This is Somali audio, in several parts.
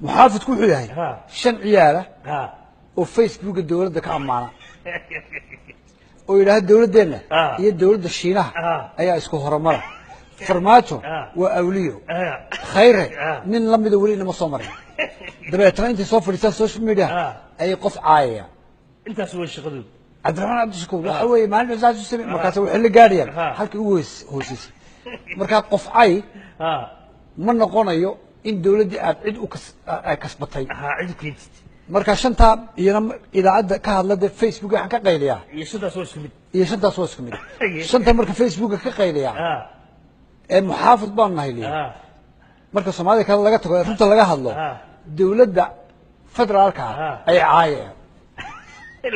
Muxaafidku wuxuu yahay shan ciyaala oo Facebooka dowladda ka ammaana oo yidhaahda dowladdeenna iyo dowladda Shiinaha ayaa isku horumara. Farmaajo waa awliyo, Khayre nin la mida weli inama soo marin. Dabeetana intay soo fadhiistaan social media ayay qof caayayaan. Intaas way shaqadoodu. Cabdiraxmaan Cabdishakuur waxa weeye maalin saas u samey, markaas waxay la gaadhayaan halkii ugu hooseysay. Markaa qof cay ma noqonayo in dowladdii aad cid u kas ay kasbatay. Cid u keentid. Marka shantaa iyana idaacadda ka hadla dee Facebook waxaan ka qayliyaa. Iyo shantaas waa isku mid. Iyo shantaas waa isku mid. Shanta marka Facebooka ka qayliyaa ee muxaafid baan nahay liya, marka Soomaalida kale laga tago ee runta laga hadlo, dowladda federaalka ay caayeen.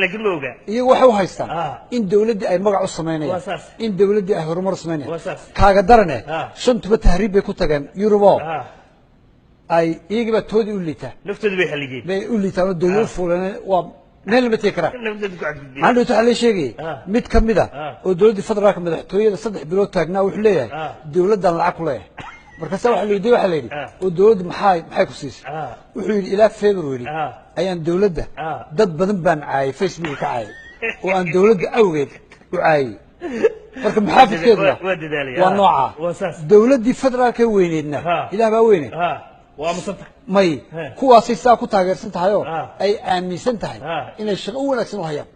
Laakiin ma ogaa. Iyagu waxay u haystaan in dowladdii ay magac u samaynayaan, in dowladdii ay horumar u samaynayaan. Kaaga darane, shantuba tahriib bay ku tageen Yurubo, ay iyagii baa toodii u liitaa. Naftoodu bay haligeen. Bay u liitaan oo dowlad fuuleen, waa meel lama tegi karaan. Naftoodu ku cadgudbeen. Maalin dhowto waxaa la sheegayay mid ka mid a oo dowladdii federaalka madaxtooyada 3 bilood taagnaa, wuxuu leeyahay dowladdan lacag ku leeyahay. Markaasa waxa la weydiiyey, waxaa la yidhi, oo dowladdu maxay ku siisay? Wuxuu yidhi ilaa February ayaan dowladda dad badan baan caayay, Facebook ka caayay, oo aan dowladda awgeed u caayay. Marka muxaafidkeeduna waa dadaalaya. waa noocaa. Waa saas. Dowladdii federaalka weyneedna, Ilaah baa weyne, waa aamusan tahay. May, kuwaasay saa ku taageersan tahay oo ay aaminsan tahay inay shaqo u wanaagsan u hayaan.